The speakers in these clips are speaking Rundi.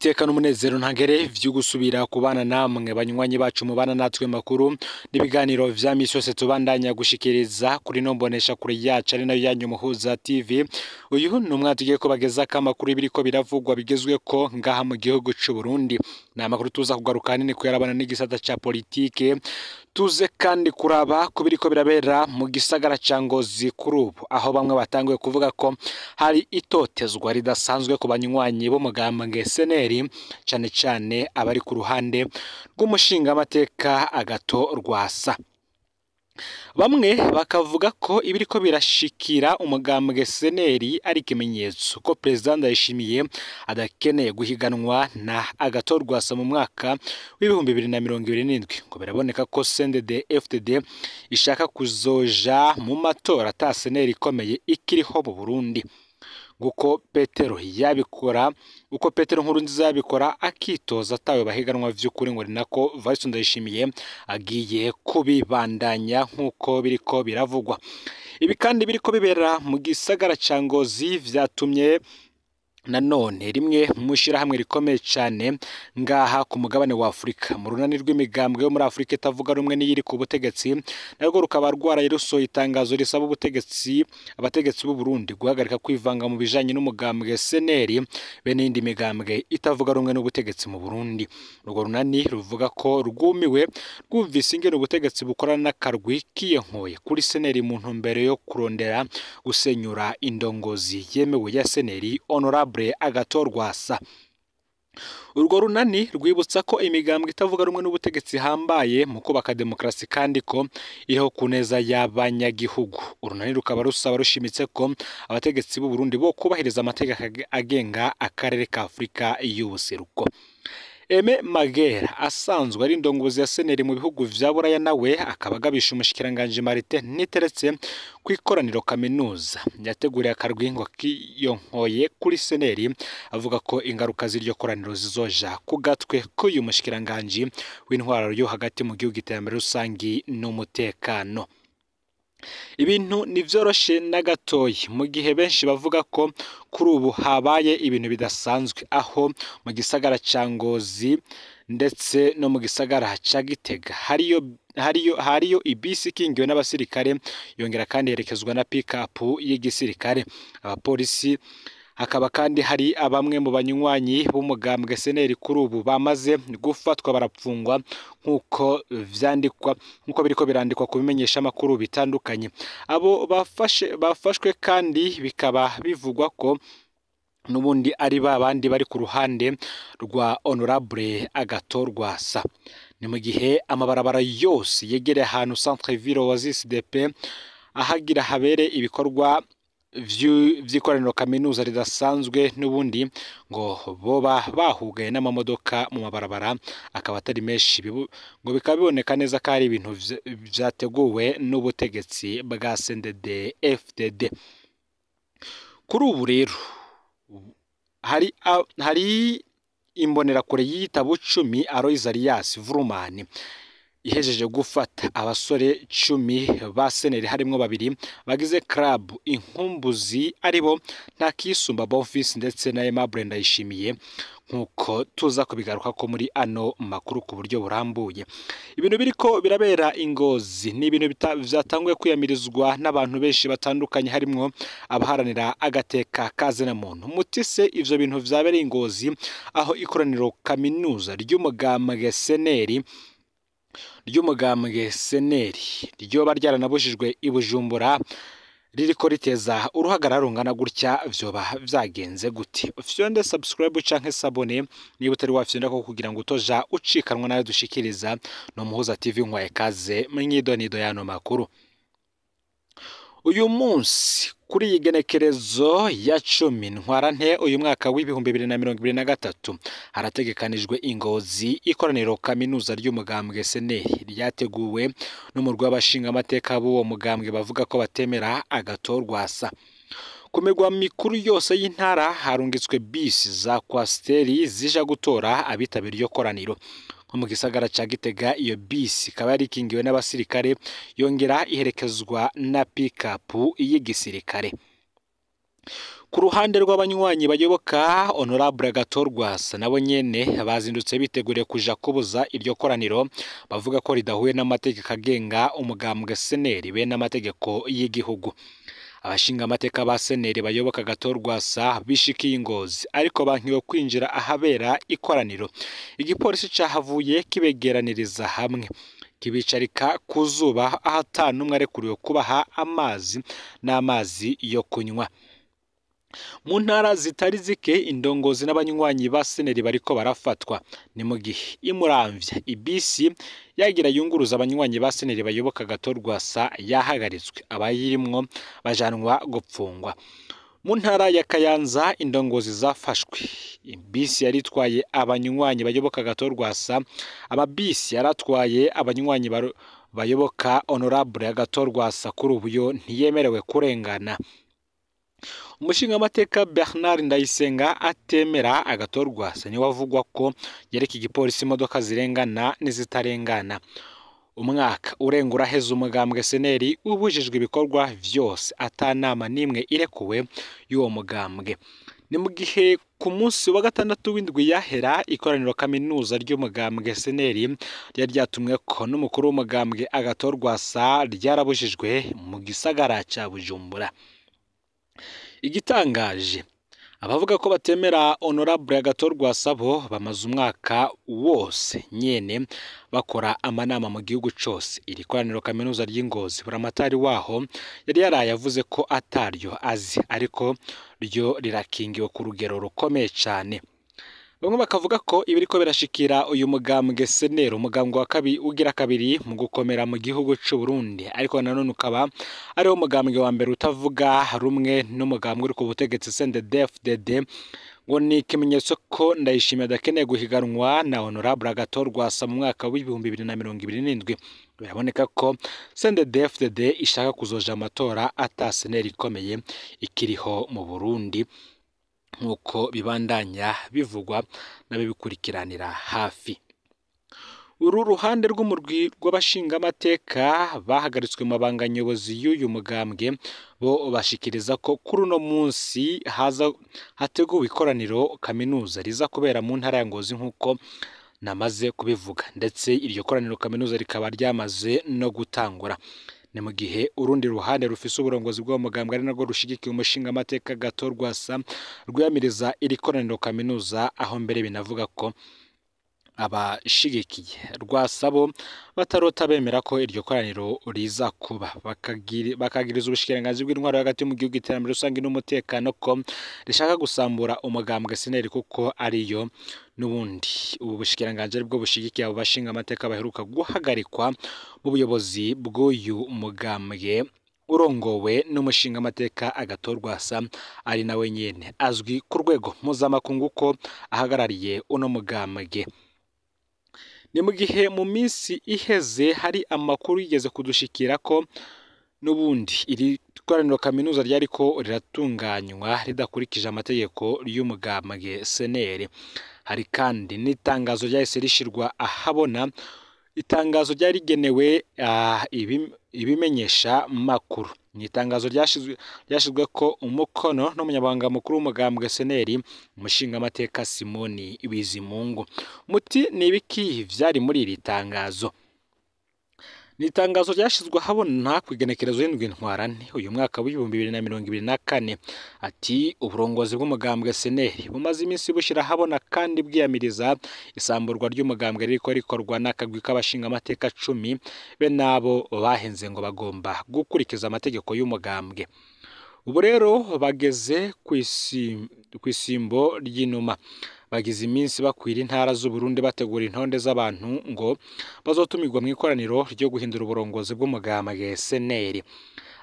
Niteka n'umunezero ntangere vyo gusubira kubana namwe banywanyi bacu mubana natwe makuru n'ibiganiro vya misi yose tubandanya gushikiriza kuri no mbonesha kure yacu ari nayo yanyu Muhuza TV. Uyu ni umwaka tugiye kubagezako amakuru biriko biravugwa bigezweko ngaha mu gihugu c'u Burundi. Ni amakuru tuza kugaruka hanini kuyarabana n'igisata ca politike, tuze kandi kuraba ku biriko birabera mu gisagara ca Ngozi kuri ubu, aho bamwe batanguye kuvuga ko hari itotezwa ridasanzwe ku banywanyi b'umugambwe SNL, cane cane abari ku ruhande rw'umushingamateka Agathon Rwasa. Bamwe bakavuga ko ibiriko birashikira umugambwe SNL ari ikimenyetso ko Perezida Ndayishimiye adakeneye guhiganwa na Agathon Rwasa mu mwaka w'2027. Ngo biraboneka ko CNDD FDD ishaka kuzoja mu matora ata SNL ikomeye ikiriho mu Burundi. Nguko Petero yabikora, uko Petero Nkurunziza yabikora akitoza atawe bahiganwa vy'ukuri, ngo ni nako Vice Ndayishimiye agiye kubibandanya nk'uko biriko biravugwa. Ibi kandi biriko bibera mu gisagara ca Ngozi vyatumye nanone rimwe mu ishirahamwe rikomeye cane ngaha ku mugabane wa Afurika, mu runani rw'imigambwe yo muri Afurika itavuga rumwe n'iyiri ku butegetsi, narwo rukaba rwaraye rusohoye itangazo risaba ubutegetsi abategetsi b'u Burundi guhagarika kwivanga mu bijanye n'umugambwe SNL be n'iyindi migambwe itavuga rumwe n'ubutegetsi mu Burundi. Urwo runani ruvuga ko rwumiwe rwumvise ingene ubutegetsi bukorana n'akarwi kiyenkoye kuri SNL mu ntumbero yo kurondera gusenyura indongozi yemewe ya SNL Honorable Agathon Rwasa. Urwo runani rwibutsa ko imigambwe itavuga rumwe n'ubutegetsi ihambaye mu kubaka demokarasi kandi ko iriho ku neza y'abanyagihugu. Urunani rukaba rusaba rushimitse ko abategetsi b'u Burundi bo kubahiriza amategeko agenga akarere ka Afurika y'ubuseruko. Aime Magera asanzwe ari indongozi ya SNL mu bihugu vya Buraya, nawe akaba agabisha umushikiranganji Martin Niteretse ku ikoraniro kaminuza yateguriye akarwi ngo kiyonkoye kuri SNL, avuga ko ingaruka z'iryo koraniro zizoja ku gatwe k'uyu mushikiranganji w'intwaro yo hagati mu gihugu, iterambere rusangi n'umutekano. Ibintu ntivyoroshe na gatoyi mu gihe benshi bavuga ko kuri ubu habaye ibintu bidasanzwe, aho mu gisagara ca Ngozi ndetse no mu gisagara ca Gitega hariyo ibisi ikingiwe n'abasirikare, yongera kandi iherekezwa na pick-up y'igisirikare, abapolisi. Hakaba kandi hari abamwe mu banywanyi b'umugambwe SNL kuri ubu bamaze gufatwa barapfungwa, nk'uko vyandikwa, nk'uko biriko birandikwa ku bimenyesha amakuru bitandukanye. Abo bafashwe kandi bikaba bivugwa ko n'ubundi ari ba bandi bari ku ruhande rwa Honorable Agathon Rwasa. Ni mu gihe amabarabara yose yegereye ahantu Centre Ville Oasis de Paix ahagira habere ibikorwa vy'ikoraniro kaminuza ridasanzwe, n'ubundi ngo boba bahugaye n'amamodoka mu mabarabara akaba atari menshi, ngo bikaba biboneka neza ko ari ibintu vyateguwe n'ubutegetsi bwa CNDD FDD. Kuri ubu rero hari imbonerakure yiyita Bucumi Aloys Alias Vrumani ihejeje gufata abasore 10 ba SNL, harimwo babiri bagize club Inkumbuzi aribo Ntakisumba Bonfils ndetse na Aimable Ndayishimiye, nkuko tuza kubigaruka ko muri ano makuru ku buryo burambuye. Ibintu biriko birabera Ingozi ni ibintu vyatanguye kwiyamirizwa n'abantu benshi batandukanye, harimwo abaharanira agateka kazina muntu. Mutise ivyo bintu vyabereye Ingozi aho ikoraniro kaminuza ry'umugambwe SNL ryoba ryaranabujijwe i Bujumbura ririko riteza uruhagarara rungana gutya, vyoba vyagenze gute? Fyonde subscribe canke s'abonner niba utari wafyonda ko kugira ngo utoja ucikanwa nayo dushikiriza no Muhuza TV. Nkwaye kaze mwidonido y'ano makuru. Uyu munsi kuri iyi genekerezo ya 10 Ntwarante uyu mwaka w'2023 harategekanijwe Ingozi ikoraniro kaminuza ry'umugambwe SNL ryateguwe n'umurwi w'abashingamateka b'uwo mugambwe bavuga ko batemera Agathon Rwasa. Ku mirwa mikuru yose y'intara harungitswe bisi za kwasiteri zija gutora abitabiriye iryo koraniro. Nko mu gisagara ca Gitega iyo bisi ikaba yari ikingiwe n'abasirikare, yongera iherekezwa na pick-up y'igisirikare. Ku ruhande rw'abanywanyi bayoboka Honorable Agathon Rwasa, nabo nyene bazindutse biteguriye kuja kubuza iryo koraniro, bavuga ko ridahuye n'amategeko agenga umugambwe CNL be n'amategeko y'igihugu. Abashinga amateka ba CNL bayoboka Agathon Rwasa bishikiye Ingozi, ariko bankiwe kwinjira ahabera ikoraniro. Igipolisi cahavuye kibegeraniriza hamwe, kibicarika ku zuba aho ata n'umwe arekuriwe kubaha amazi n'amazi yo kunywa. Mu ntara zitari zike indongozi n'abanywanyi ba CNL bariko barafatwa. Ni mu gihe imuramvya ibisi yagira yunguruza abanywanyi ba CNL bayoboka Agathon Rwasa yahagaritswe, abayirimwo bajanwa gupfungwa. Mu ntara ya Kayanza indongozi zafashwe, ibisi yari itwaye abanywanyi bayoboka Agathon Rwasa, amabisi yaratwaye abanywanyi bayoboka Honorable Agathon Rwasa kuri ubu yo ntiyemerewe kurengana. Umushingamateka Bernard Ndayisenga atemera Agathon Rwasa niwe avugwa ko yereka igipolisi imodoka zirengana n'izitarengana. Umwaka urenga uraheze umugambwe CNL ubujijwe ibikorwa vyose, ata nama n'imwe irekuwe y'uwo mugambwe. Ni mu gihe ku munsi wa gatandatu w'indwi yahera ikoraniro kaminuza ry'umugambwe CNL ryari ryatumweko n'umukuru w'umugambwe Agathon Rwasa ryarabujijwe mu gisagara ca Bujumbura. Igitangaje, abavuga ko batemera Honorable Agathon Rwasa bo bamaze umwaka wose nyene bakora amanama mu gihugu cose. Iri koraniro kaminuza ry'Ingozi buramatari waho yari yaraye avuze ko ataryo azi, ariko ryo rirakingiwe ku rugero rukomeye cane. Bamwe bakavuga ko ibiriko birashikira uyu mugambwe CNL, umugambwe wa kabiri ugira kabiri mu gukomera mu gihugu c'u Burundi, ariko nanone ukaba ariwo mugambwe wa mbere utavuga rumwe n'umugambwe uri ku butegetsi CNDD-FDD, ngo ni ikimenyetso ko Ndayishimiye adakeneye guhiganwa na Honorable Agathon Rwasa mu mwaka w'2027. Biraboneka ko CNDD-FDD ishaka kuzoja amatora ata CNL ikomeye ikiriho mu Burundi, nk'uko bibandanya bivugwa n'ababikurikiranira hafi. Uru ruhande rw'umurwi rw'abashingamateka bahagaritswe mu mabanga nyobozi y'uyu mugambwe bo bashikiriza ko kuri uno munsi haza hateguwe ikoraniro kaminuza riza kubera mu ntara ya Ngozi nk'uko namaze kubivuga, ndetse iryo koraniro kaminuza rikaba ryamaze no gutangura. Ni mu gihe urundi ruhande rufise uburongozi bw'uwo mugambwe ari narwo rushigikiye umushingamateka Agathon Rwasa rwiyamiriza iri koraniro kaminuza, aho mbere binavuga ko abashigikiye Rwasa bo batarota bemera ko iryo koraniro riza kuba, bakagiriza ubushikiranganji bw'intwaro hagati mu gihugu, iterambere rusange n'umutekano ko rishaka gusambura umugambwe CNL, kuko ariyo n'ubundi ubu bushikiranganji aribwo bushigikiye abo bashingamateka baheruka guhagarikwa mu buyobozi bw'uyu mugambwe urongowe n'umushingamateka Agathon Rwasa, ari nawe nyene azwi ku rwego mpuzamakungu ko ahagarariye uno mugambwe. Ni mu gihe mu minsi iheze hari amakuru yigeze kudushikira ko n'ubundi iri koraniro kaminuza ryariko riratunganywa ridakurikije amategeko y'umugambwe CNL. Hari kandi n'itangazo ryahise rishirwa ahabona, itangazo ryari rigenewe ibimenyesha makuru. Ni itangazo ryashizwe ko umukono n'umunyamabanga mukuru w'umugambwe CNL umushingamateka Simoni Bizimungu. Muti ni ibiki vyari muri iri tangazo? Ni itangazo ryashizwe ahabona ku igenekerezo y'indwi ntwarante uyu mwaka w'2024. Ati uburongozi bw'umugambwe CNL bumaze iminsi bushira ahabona kandi bwiyamiriza isamburwa ry'umugambwe ririko rikorwa n'akagwi k'abashingamateka 10 be nabo bahenze ngo bagomba gukurikiza amategeko y'umugambwe. Ubu rero bageze kw'isimbo ry'inuma, bagize iminsi bakwira intara z'Uburundi bategura intonde z'abantu ngo bazotumirwa mu ikoraniro ryo guhindura uburongozi bw'umugambwe CNL.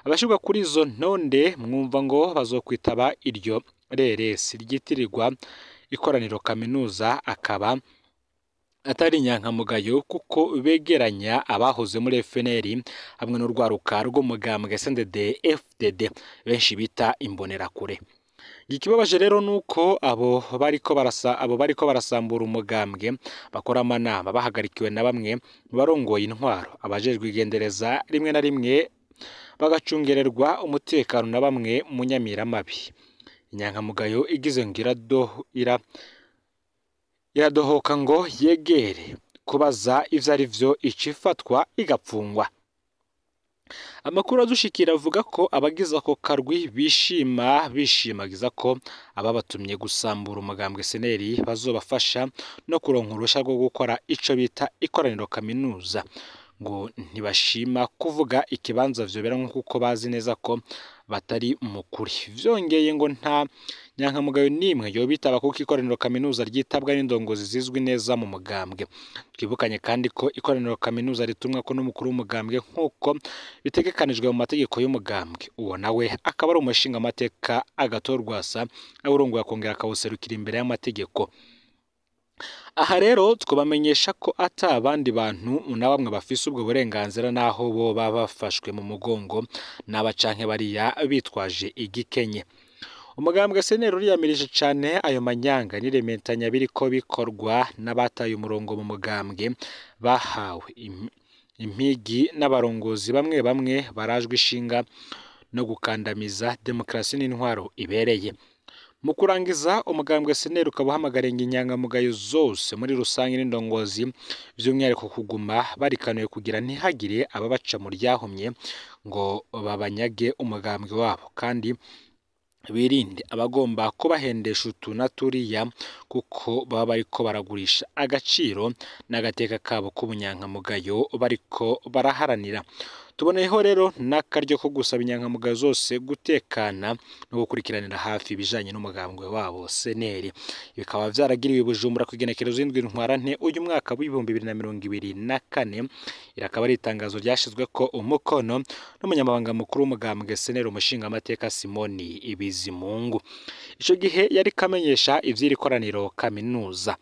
Abashirwa kuri izo ntonde mwumva ngo bazokwitaba iryo RRS ryitirirwa ikoraniro kaminuza, akaba atari inyankamugayo kuko begeranya abahoze muri FNL hamwe n'urwaruka rw'umugambwe CNDD FDD benshi bita imbonerakure. Ikibabaje rero nuko abo bariko barasambura umugambwe bakora amanama bahagarikiwe na bamwe mu barongoye intwaro, abajejwe igendereza rimwe na rimwe bagacungererwa umutekano na bamwe mu nyamiramabi. Inyankamugayo igize ngo iradohoka ngo yegere kubaza ivyo ari vyo, icifatwa igapfungwa. Amakuru adushikira avuga ko abagize ako karwi bishima bishimagiza ko ababatumye gusambura umugambwe SNL bazobafasha no kuronka uruhusha rwo gukora ico bita ikoraniro kaminuza. Ngo ntibashima kuvuga ikibanza vyoberamwo kuko bazi neza ko batari mu kuri. Vyongeye ngo nta nyankamugayo n'imwe yobitaba kuko ikoraniro kaminuza ryitabwa n'indongozi zizwi neza mu mugambwe. Twibukanye kandi ko ikoraniro kaminuza ritumwako n'umukuru w'umugambwe nk'uko bitegekanijwe mu mategeko y'umugambwe. Uwo nawe akaba ari umushingamateka Agathon Rwasa, awurongoye akongera akawuserukira imbere y'amategeko. Aha rero twabamenyesha ko ata abandi bantu na bamwe bafise ubwo burenganzira naho bo baba bafashwe mu mugongo n'aba canke bariya bitwaje igikenye. Umugambwe SNL uriyamirije cane ayo manyanga n'irementanya biriko bikorwa n'abataye umurongo mu mugambwe bahawe impigi n'abarongozi bamwe bamwe barajwe ishinga no gukandamiza demokarasi n'intwaro ibereye. Mu kurangiza, umugambwe SNL ukaba uhamagariye inyangamugayo zose muri rusange n'indongozi by'umwihariko kuguma barikanuye kugira ntihagire ababaca mu ryahumye ngo babanyage umugambwe wabo, kandi birinde abagomba kubahendesha utu na turiya kuko baba bariko baragurisha agaciro n'agateka kabo k'ubunyankamugayo bariko baraharanira. Tuboneyeho rero n'akaryo ko gusaba inyankamugayo zose gutekana no gukurikiranira hafi ibijanye n'umugambwe wabo SNL. Bikaba vyaragiriwe i Bujumbura kw'igenekerezo y'indwi ntwarante uyu mwaka w'2024. Iri akaba ari itangazo ryashizweko umukono n'umunyamabanga mukuru w'umugambwe SNL, umushingamateka Simoni Bizimungu. Ico gihe yariko amenyesha ivy'iri koraniro kaminuza.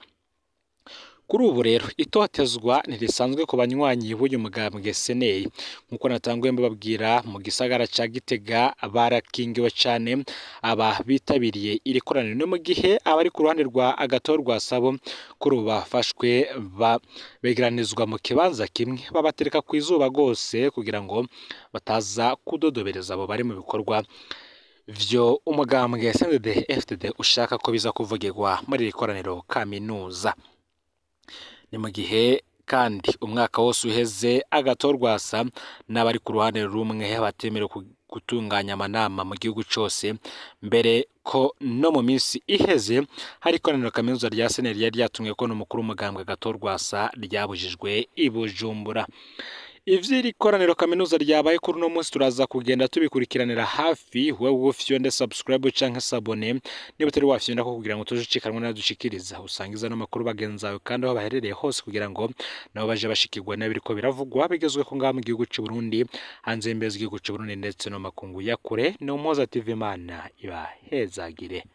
Kuri ubu rero itotezwa ntirisanzwe ku banywanyi b'uyu mugambwe SNL. Nk'uko natanguye mbabwira, mu gisagara ca Gitega barakingiwe cane aba bitabiriye iri koraniro, no mu gihe abari ku ruhande rwa Agathon Rwasa bo kuri ubu bafashwe begeranizwa mu kibanza kimwe, babatereka ku izuba rwose kugira ngo bataza kudodobereza abo bari mu bikorwa vyo umugambwe CNDD FDD ushaka ko biza kuvugirwa muri iri koraniro kaminuza. Ni mu gihe kandi umwaka wose uheze Agathon Rwasa n'abari ku ruhande rumwe batemerewe gutunganya amanama mu gihugu cose, mbere ko no mu minsi iheze hari ikoraniro kaminuza rya SNL ryari ryatumweko n'umukuru w'umugambwe Agathon Rwasa ryabujijwe i Bujumbura. Ivy'iri koraniro kaminuza ryabaye kuri uno munsi turaza kugenda tubikurikiranira hafi. Wewe ufyonde subscribe canke s'abonner niba utari wafyonda ko kugira ngo tuje ucikanwe nadushikiriza, usangiza n'amakuru bagenzi bawe kandi aho baherereye hose kugira ngo nabo baje bashikirwa n'ibiriko biravugwa bigezweho ngaha mu gihugu c'u Burundi, hanze y'imbibe z'igihugu c'u Burundi ndetse no makungu ya kure. Ni Umuhoza TV, Imana ibahezagire.